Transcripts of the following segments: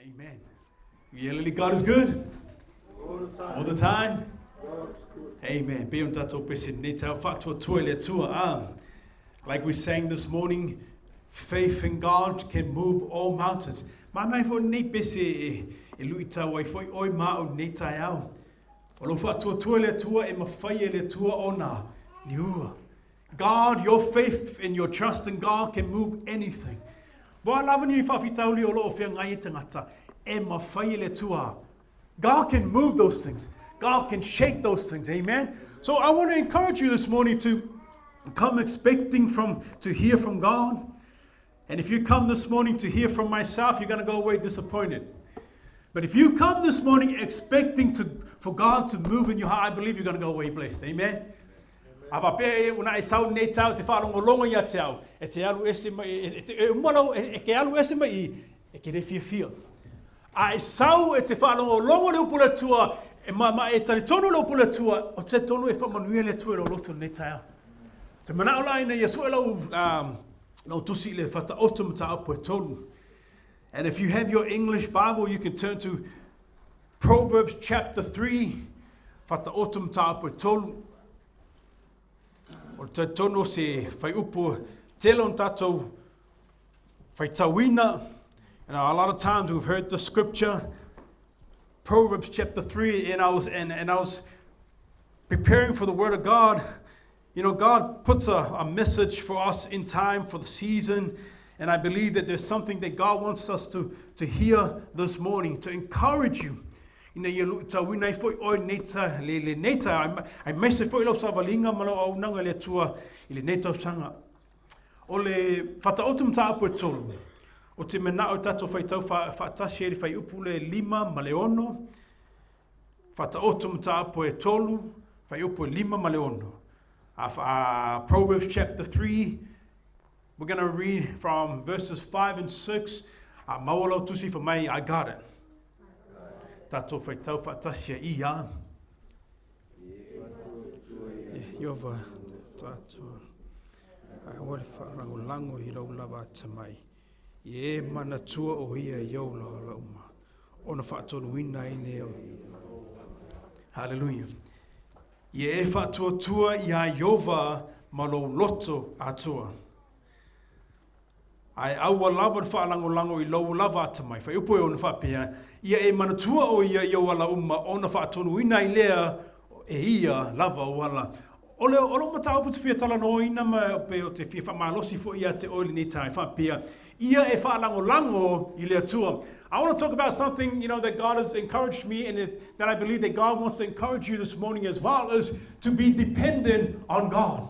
Amen. Really, God is good. All the time. Amen. Be on tatou pese nei tau whatua le tua. Like we sang this morning, faith in God can move all mountains. Mana i fo nei pese e lui tau ai foi oi ma o nei tai au. O lo whatua le tua e mawhai e le tua o nā niua. God, your faith and your trust in God can move anything. Boa lava ni whawhitauli o lo o whia ngai e tangata, e mawhai e le tua. God can move those things. God can shake those things. Amen. So I want to encourage you this morning to come expecting to hear from God. And if you come this morning to hear from myself, you're going to go away disappointed. But if you come this morning expecting for God to move in your heart, I believe you're going to go away blessed. Amen. Ava pe una e sau nei tau te whaalongolongo ia te au. E te alu ese mai, e te e umalo, e ke alu ese mai i, e ke re fia fia. A e sau e te whaalongolongo le upule tua, e ma, ma e tari tonu le upule tua, o te tonu e whamanuia le tua e lo loto nei tai au. Te mana o lai nei, so e lau tusi le whata oto mata apo e tonu. And if you have your English Bible, you can turn to Proverbs chapter 3, whata oto mata apo e tolu. O te tono se whai upu tele o tātou whai tauina. And a lot of times we've heard the scripture, Proverbs chapter 3, and I was preparing for the word of God. You know, God puts a message for us in time for the season. And I believe that there's something that God wants us to hear this morning, to encourage you. Ina ia lu tau ina i foi oi nei ta le le nei ta ai mai se foi lau savalinga ma lau au nanga le tua i le nei tau sanga. O le whata otu mta apo e tolu. O te mena o tato whai tau wha e le whai upu le lima ma le ono. Whata otu mta apo e tolu, whai upu e lima ma le ono. Proverbs chapter 3, we're going to read from verses 5 and 6. Maua lau tusi for mai, I got it. Tato whai tau whaatasia i a. Iova tato. Ai wale wha lango lango i lau lava ata mai. I e mana tua o ia i au la la uma. Ona whaatonu ina i leo. Hallelujah. I e whaatuatua i a Iova ma lo loto atua. Ai aua lava le whaalangolango i lau lava ata mai. Whai upo e ona whaapea. Ia e manatua o ia i au ala uma ona whaatonu ina i lea e ia lava o ala. O le o lo mata upu te fia tala no ina ma pe o te fia whamalosi fo ia te oile ni tai whaapea. Ia e whaalangolango i le atua. I want to talk about something, that God has encouraged me and that I believe that God wants to encourage you this morning as well, is to be dependent on God.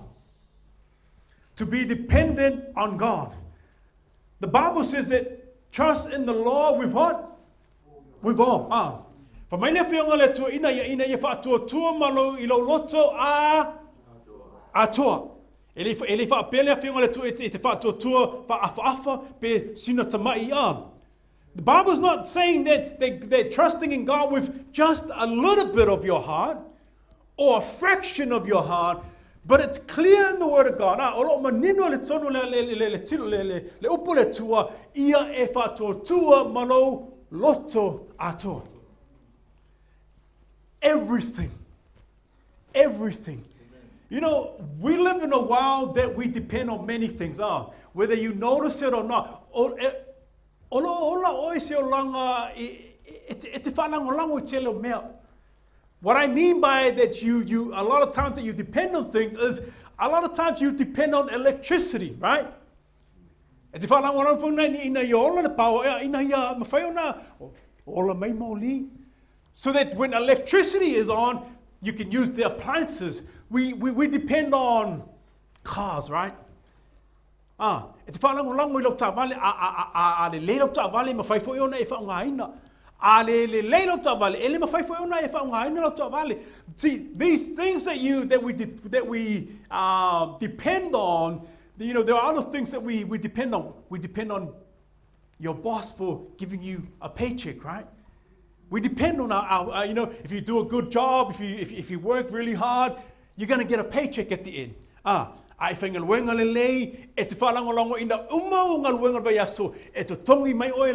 To be dependent on God. The Bible says that trust in the Lord with what? With all. Fa mai le whionga le tua ina ia ina ia whaatua tua malo i lau loto a atoa. E le e le whaapele a whionga le tua e te whaatua tua whaafa pe sina tamai a. The Bible is not saying that trusting in God with just a little bit of your heart or a fraction of your heart, but it's clear in the Word of God. O lo manino le tono le le le le tilo le le le upu le tua ia e whaatua tua malo loto atoa. Everything. Everything. We live in a world that we depend on many things. Whether you notice it or not. O, e, o lo ola oi se o langa e te whalango lango i te leo mea. What I mean by that you a lot of times that you depend on things is a lot of times you depend on electricity, right? E te whalango lango whuna ni ina i ola le pao, e ina ia mawhai ona, ola mai maoli. So that when electricity is on, you can use the appliances. We depend on cars, right? E te whalango lango i lau tāwale, a le le lau tāwale, ma whai foi ona e whaongaina. A le le lau tāwale, e le ma whai foi ona e whaongaina lau tāwale. See, these things that we depend on, You know, there are other things that we depend on. We depend on your boss for giving you a paycheck, right? We depend on our you know, if you do a good job, if you work really hard, you're going to get a paycheck at the end. Ah, a i whaingaluenga le lei, e te whaalangolongo ina uma o ngaluenga vai aso, e te tongi mai o e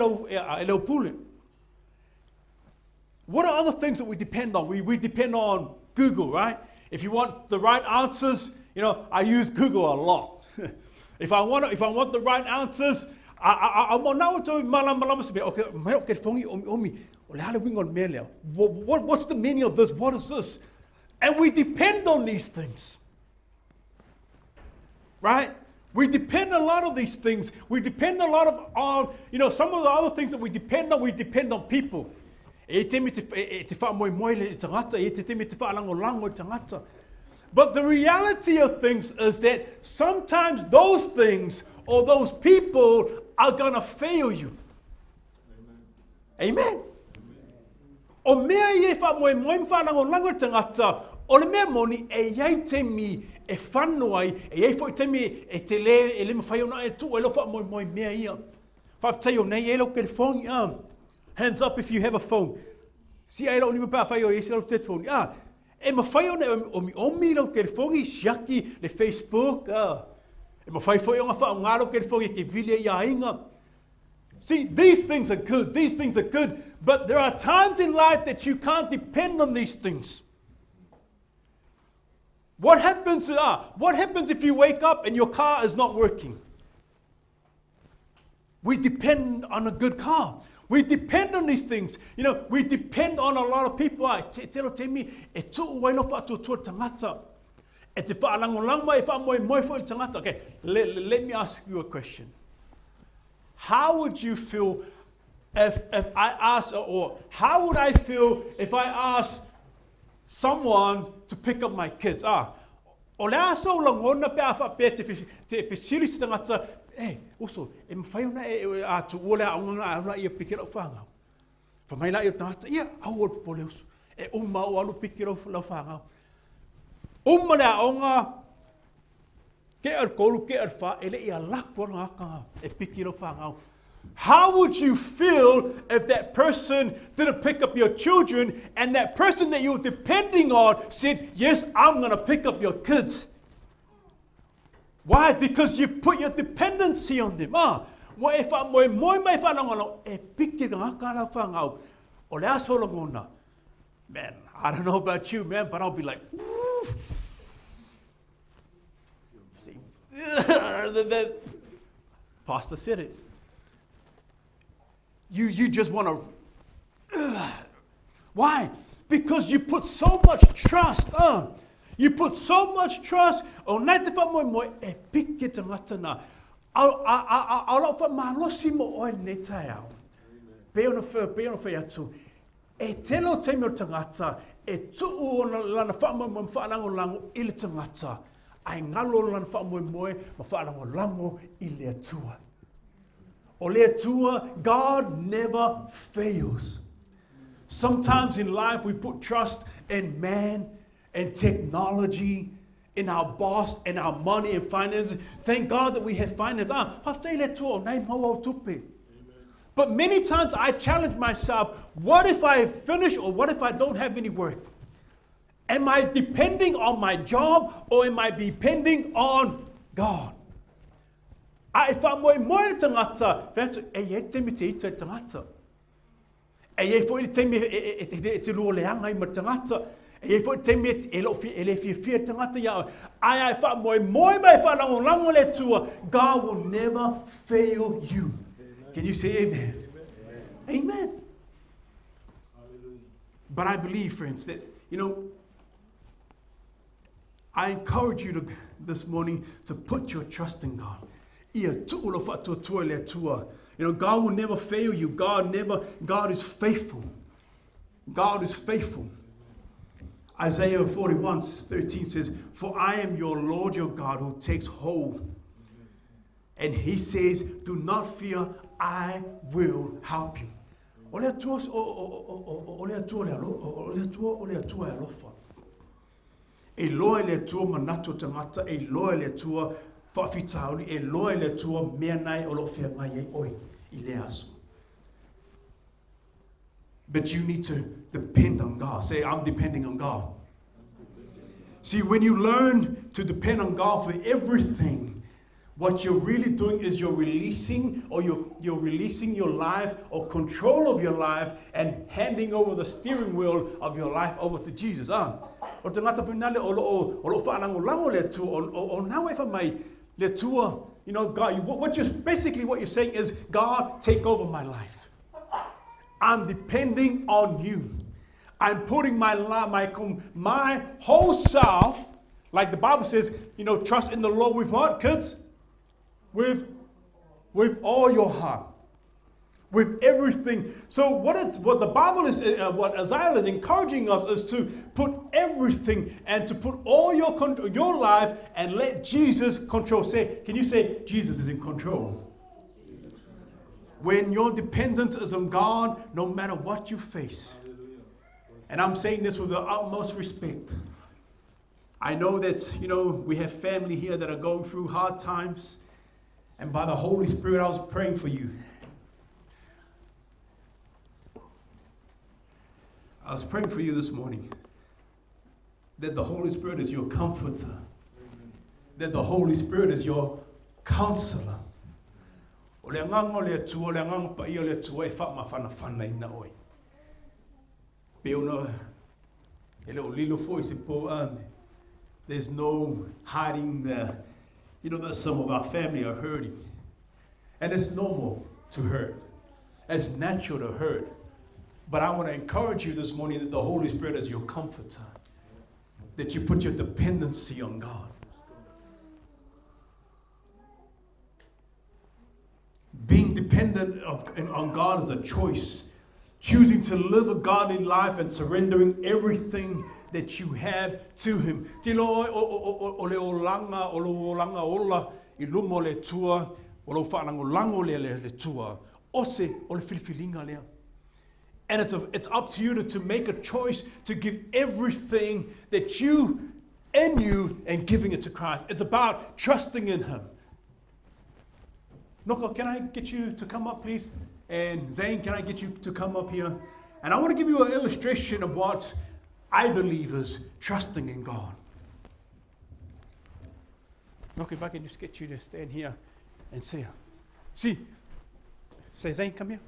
lau pule. What are other things that we depend on? We depend on Google, right? If you want the right answers, you know, I use Google a lot. If I want the right answers, what's the meaning of this? What is this? And we depend on these things. Right? We depend a lot on these things. We depend a lot on, you know, some of the other things that we depend on people. But the reality of things is that sometimes those things or those people are going to fail you. Amen. Amen. O mea i e wha moe moe mwhalango tangata, o le mea moni e iai te mi e whano ai, e iai fo i te mi e te le, e le mwhai ona e tu e lo wha moe moe mea ia. Whaftai o nei e lo telefoni, hands up if you have a phone. Si ai lo ni mpa whai o esi lo telefoni. Ah, e mwhai ona o mi omi lo telefoni, siaki le Facebook, E mwhai fo i o ngā wha o ngā lo telefoni e te vile i a inga. See, these things are good, these things are good, but there are times in life that you can't depend on these things. What happens if you wake up and your car is not working? We depend on a good car. We depend on these things. You know, we depend on a lot of people. Okay, let me ask you a question. How would you feel if I asked, or how would I feel if I asked someone to pick up my kids? Ah, o le aso langona pe afa pe te fisili se tangata, eh, uso, e mwhai ona e a tu ole a unga a ia piki lau whangau. Whamai la ia tangata, ia, au o pole uso, e uma o alu piki lau whangau. Uma le aonga, ke ar kolu, ke ar wha, ele ia lakwa ngā kanga, e piki lau whangau. How would you feel if that person didn't pick up your children and that person that you were depending on said, yes, I'm going to pick up your kids? Why? Because you put your dependency on them. Ah, wa e wha moe moe mai whanangolo, e piki ngā kara whangau. O le aso langona. Man, I don't know about you, man, but I'll be like, see, the pastor said it. You just want to... Why? Because you put so much trust. You put so much trust. O nei te wha moe moe e piki te ngata nā. Au lau wha malosi mo oe nei tai au. Pe ona whai atu. E telo te meo tangata, e tuu ona lana wha moe moe wha lango i le tangata. Ai ngalo lana wha moe moe ma wha lango i le atua. O le atua, God never fails. Sometimes in life we put trust in man and technology, in our boss, in our money and finances. Thank God that we have finance. But many times I challenge myself, what if I finish or what if I don't have any work? Am I depending on my job or am I depending on God? A e wha moe moe le tangata, whatu, e e te mi te ito e tangata. E e fo i te mi e te lua leanga i ma tangata. E e fo i te mi e le fia fia tangata ia. Ai ai wha moe moe mai wha lango lango le tua. God will never fail you. Amen. Can you say amen? Amen. Amen. But I believe, friends, that, you know, I encourage you to, this morning to put your trust in God. You know, God will never fail you. God is faithful. God is faithful. Isaiah 41:13 says, for I am your Lord, your God, who takes hold. And he says, do not fear, I will help you. E loa le tua manatu tangata, e loa le tua Faafitauli e iloa e le Atua mea na o lo o feagai ai oe i lea aso. But you need to depend on God. Say, I'm depending on God. See, when you learn to depend on God for everything, what you're really doing is you're releasing or you're, you're releasing your life or control of your life and handing over the steering wheel of your life over to Jesus. Ah. O te ngata finale o lo o lo whaalangolango le Atua o o nawe mai le Atua, God, what you're basically what you're saying is, God, take over my life. I'm depending on you. I'm putting my my my whole self, like the Bible says, trust in the Lord with what, kids? With all your heart. With everything. So what it's what the Bible is, what Isaiah is encouraging us is to put everything and to put all your life and let Jesus control. Say, can you say Jesus is in control? When your dependence is on God, no matter what you face. And I'm saying this with the utmost respect. I know that, we have family here that are going through hard times. And by the Holy Spirit, I was praying for you. I was praying for you this morning. That the Holy Spirit is your comforter. That the Holy Spirit is your counselor. O le agaga o le Atua, o le Agaga Paia o le Atua e faamafanafanaina oe. Pe ona e le o lilo foi se po ane. There's no hiding the, that some of our family are hurting. And it's normal to hurt. It's natural to hurt. But I want to encourage you this morning that the Holy Spirit is your comforter. That you put your dependency on God. Being dependent on God is a choice. Choosing to live a godly life and surrendering everything that you have to Him. Te lo o le olaga, o lo olaga ola, i luma o le Atua, o lo whaalangolango le Atua. O se, o le filifilinga lea. And it's up to you to make a choice to give everything that you in you and giving it to Christ. It's about trusting in Him. Noko, can I get you to come up, please? And Zane, can I get you to come up here? And I want to give you an illustration of what I believe is trusting in God. Look, if I can just get you to stand here and say, see, say, Zane, come here.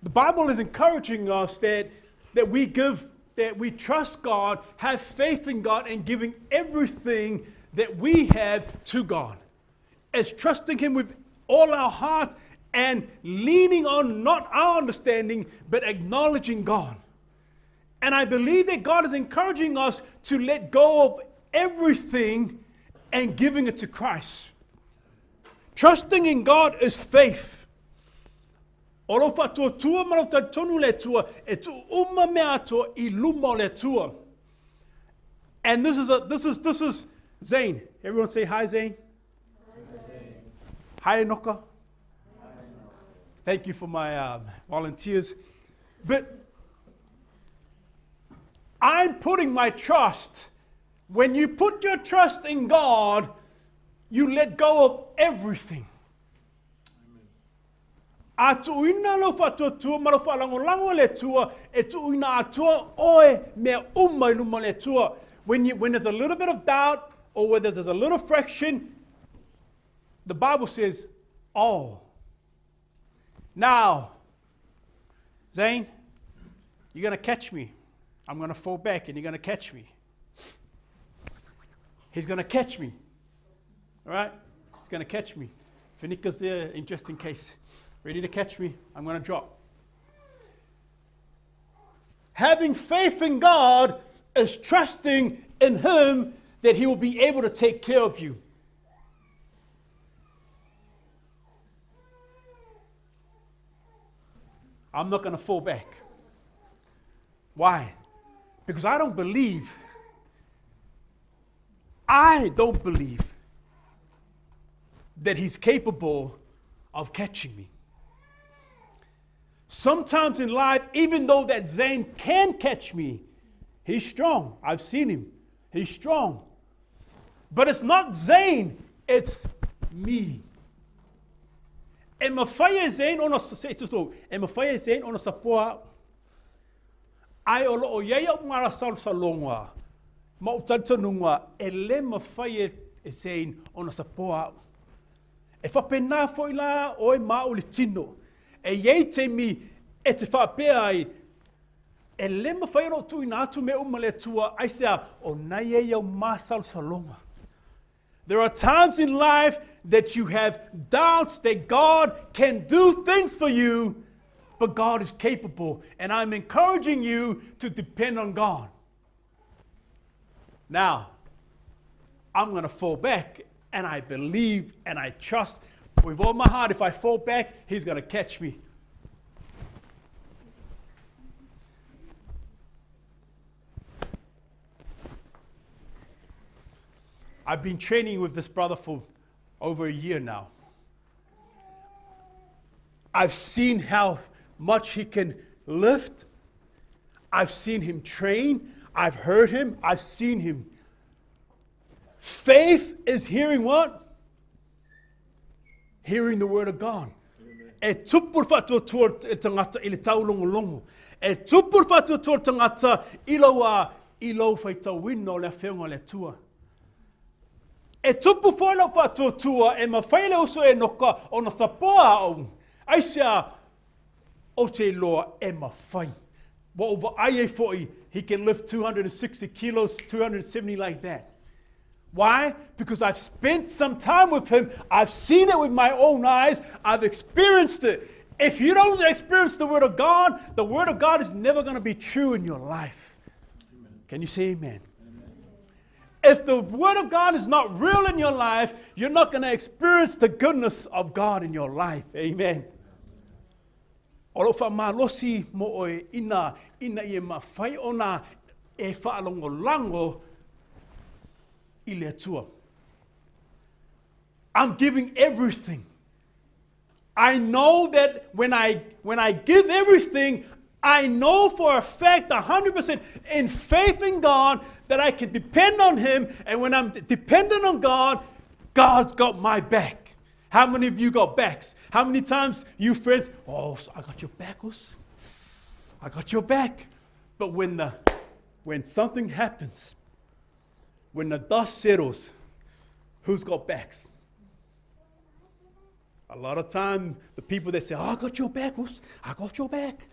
The Bible is encouraging us that we give, that we trust God, have faith in God, and giving everything that we have to God. It's trusting Him with all our heart and leaning on not our understanding, but acknowledging God. And I believe that God is encouraging us to let go of everything and giving it to Christ. Trusting in God is faith. O lo whaatuatua ma lo talitonu le Atua, e tu uma mea atua i luma o le Atua. And this is Zane. Everyone say hi, Zane. Hi, Noka. Thank you for my volunteers. But I'm putting my trust. When you put your trust in God, you let go of everything. A tuuina lo whaatuatua ma lo whaalangolango le Atua, e tuuina atua oe mea uma i luma le Atua. When there's a little bit of doubt or whether there's a little fraction, the Bible says all. Now, Zane, you're going to catch me. I'm going to fall back and you're going to catch me. He's going to catch me. All right? He's going to catch me. Finika's there in just in case. Ready to catch me? I'm going to drop. Having faith in God is trusting in Him that He will be able to take care of you. I'm not going to fall back. Why? Because I don't believe. I don't believe that He's capable of catching me. Sometimes in life, even though that Zane can catch me, he's strong. I've seen him. He's strong. But it's not Zane, it's me. E mafai e Zane ona, e mafai e Zane ona sapoa a'u. Ae o lo o i ai a'u masalosaloga ma o'u talitonuga e lē mafai e Zane ona sapoa a'u. E faapenā fo'i la oe ma a'u le tino. E i ai taimi e te faapea ai, e lē mafai ona ou tuuina atu mea uma i le Atua, aisea? O na e i ai au masalosaloga. There are times in life that you have doubts that God can do things for you, but God is capable. And I'm encouraging you to depend on God. Now, I'm going to fall back, and I believe and I trust with all my heart if I fall back, He's going to catch me. I've been training with this brother for over a year now. I've seen how much he can lift. I've seen him train. I've heard him. I've seen him. Faith is hearing what? Hearing the word of God. E tupu le faatuatua o le tangata i le taulogologo. E tupu le faatuatua o le tangata i lou, a, i lou faitauina o le Afioga o le Atua. E tupu foi lou faatuatua e mafai e le uso Enoka ona sapoa a'u, aisea ou te iloa e mafai. Ua ou vaai ai foi, he can lift 260 kilos, 270 like that. Why? Because I've spent some time with him, I've seen it with my own eyes, I've experienced it. If you don't experience the Word of God, the Word of God is never going to be true in your life. Amen. Can you say amen? Amen? If the Word of God is not real in your life, you're not going to experience the goodness of God in your life. Amen. O lou faamalosi mo oe ina, ina ia mafai ona e faalagolago i le Atua. I'm giving everything. I know that when I, when I give everything, I know for a fact, 100% in faith in God, that I can depend on Him. And when I'm dependent on God, God's got my back. How many of you got backs? How many times you friends, oh, I got your back, us. I got your back. But when the when something happens, when the dust settles, who's got backs? A lot of time, the people that say, oh, I got your back, oops, I got your back,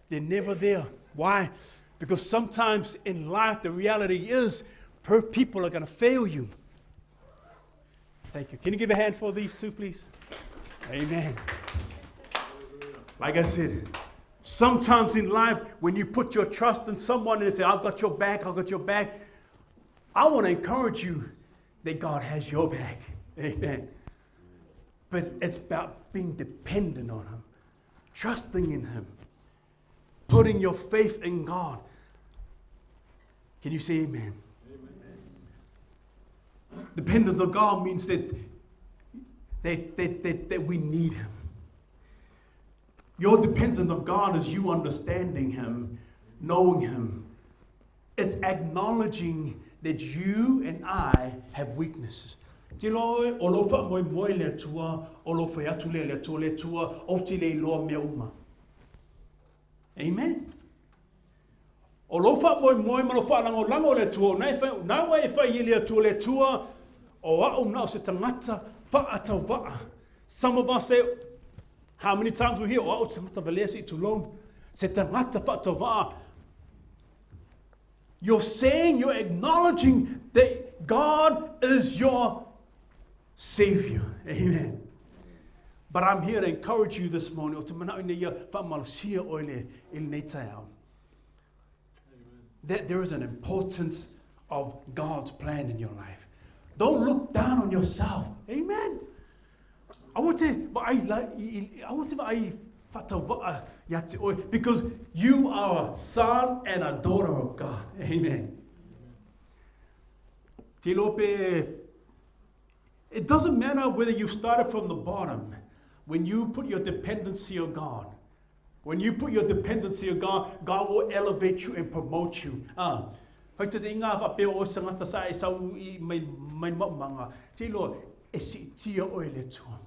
they're never there. Why? Because sometimes in life, the reality is, per people are going to fail you. Thank you. Can you give a hand for these two, please? Amen. Like I said, sometimes in life, when you put your trust in someone and they say, I've got your back, I've got your back, I want to encourage you that God has your back. Amen. But it's about being dependent on Him, trusting in Him, putting your faith in God. Can you say amen? Amen. Dependence on God means that, that, that, that, that we need Him. Your dependence on God is you understanding Him, knowing Him. It's acknowledging that you and I have weaknesses. Te iloa oe, o lou faamoemoe i le Atua, o lou fai atu lea i le Atua, Le Atua, ou te le iloa mea uma. Amen. O lou faamoemoe ma lou faalagolago i le Atua, o na e fai, na ua e fai i le Atua, Le Atua, o a'u na o se tagata faatauvaa. Some of us say, how many times we hear, o a'u se tagata valea se i tulou, se tagata faatauvaa. You're saying, you're acknowledging that God is your Savior. Amen. But I'm here to encourage you this morning. O te mana'o ina ia faamalosia oe le, i lenei taeao. That there is an importance of God's plan in your life. Don't look down on yourself. Amen. Aua te vaai la, aua te vaai whaatauva'a ia te oe, because you are a son and a daughter of God. Amen. Te lope, it doesn't matter whether you started from the bottom. When you put your dependency on God, when you put your dependency on God, God will elevate you and promote you. Faitaitaiga a faapea o oe se tagata sa e sau i mai mai maumaga, te iloa e siitia oe e le Atua.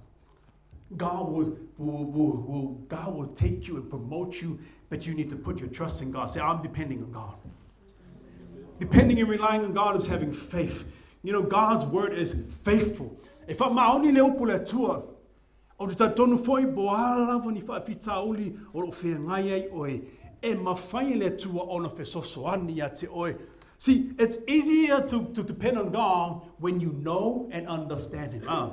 God will, will, will, will, God will take you and promote you, but you need to put your trust in God. Say, I'm depending on God. Depending and relying on God is having faith. You know, God's word is faithful. E faamaoni le upu le Atua, Ou te talitonu foi po o a lava ni faafitauli o lo o feagai ai oe, e mafai e le Atua ona fesoasoani ia te oe. See, it's easier to, to depend on God when you know and understand Him. Ah.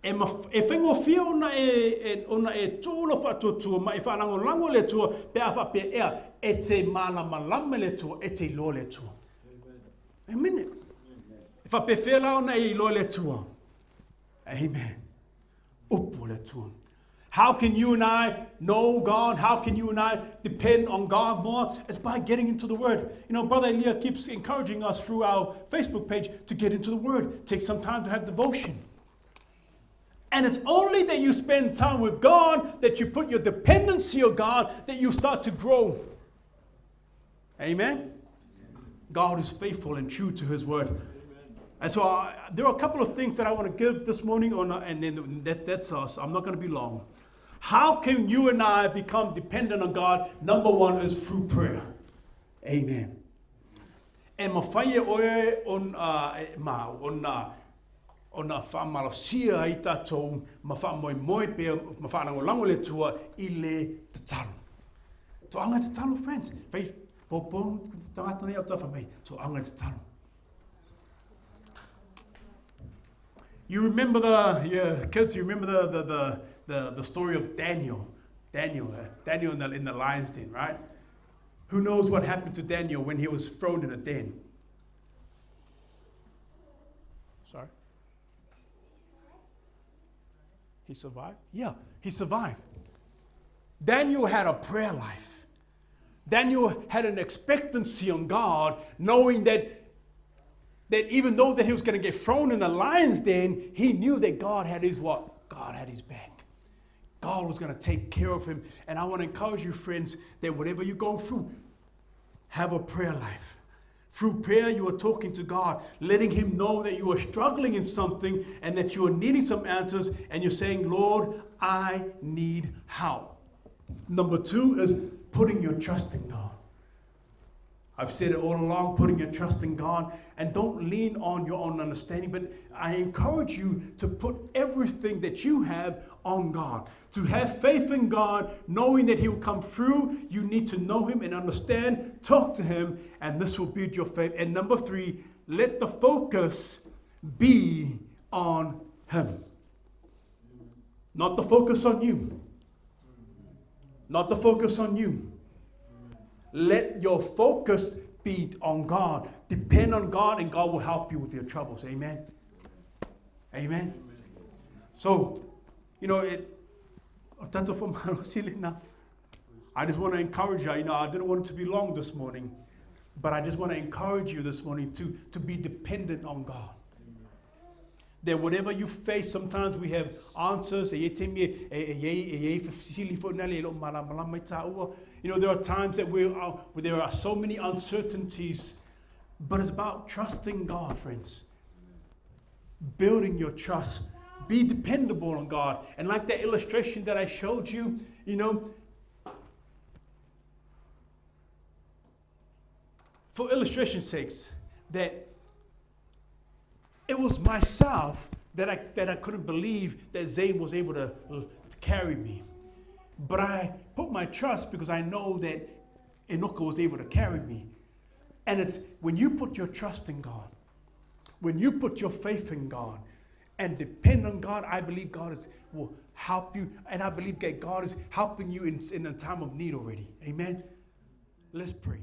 E, ma, e faigofie ona e, e, ona e tū lo faatuatua ma e faalagolago le Atua pe a faapea ea e te malamalama le Atua, e te iloa le Atua. Amen. Amen. E faapefea la ona e iloa le Atua. Amen. Upu le Atua. How can you and I know God? How can you and I depend on God more? It's by getting into the Word. You know, Brother Elia keeps encouraging us through our Facebook page to get into the Word. Take some time to have devotion. And it's only that you spend time with God, that you put your dependency on God, that you start to grow. Amen? God is faithful and true to his word. And so I, there are a couple of things that I want to give this morning, on, and then that, that's us. I'm not going to be long. How can you and I become dependent on God? Number one is through prayer. Amen. E mawhai e oe on, uh, e, ma, ona, ona whaamalasia ai tātou ma whaamoemoe pea, ma whaalangolango le tua i le tatalo. Toanga tatalo, friends. Faith, popo, tangata nei au tawha mei. Toanga tatalo. You remember the, yeah, kids, you remember the, the, the, the, the story of Daniel. Daniel, uh, Daniel in the, in the lion's den, right? Who knows what happened to Daniel when he was thrown in a den? Sorry? He survived? Yeah, he survived. Daniel had a prayer life. Daniel had an expectancy on God, knowing that, that even though that he was going to get thrown in the lion's den, he knew that God had his what? God had his back. God was going to take care of him. And I want to encourage you, friends, that whatever you're going through, have a prayer life. Through prayer, you are talking to God, letting Him know that you are struggling in something and that you are needing some answers, and you're saying, Lord, I need help. Number two is putting your trust in God. I've said it all along, putting your trust in God, and don't lean on your own understanding, but I encourage you to put everything that you have on God. To have faith in God, knowing that He will come through, you need to know Him and understand, talk to Him, and this will build your faith. And number three, let the focus be on Him. Not the focus on you. Not the focus on you. Let your focus be on God. Depend on God, and God will help you with your troubles. Amen. Amen. So, you know, it, I just want to encourage you. You know, I didn't want it to be long this morning, but I just want to encourage you this morning to, to be dependent on God. That whatever you face, sometimes we have answers. You know, there are times that we are, where there are so many uncertainties, but it's about trusting God, friends. Building your trust. Be dependable on God. And like that illustration that I showed you, you know, for illustration's sakes, that it was myself that I, that I couldn't believe that Zane was able to, to carry me. But I put my trust because I know that Enoka was able to carry me. And it's when you put your trust in God, when you put your faith in God and depend on God, I believe God is, will help you. And I believe that God is helping you in, in a time of need already. Amen. Let's pray.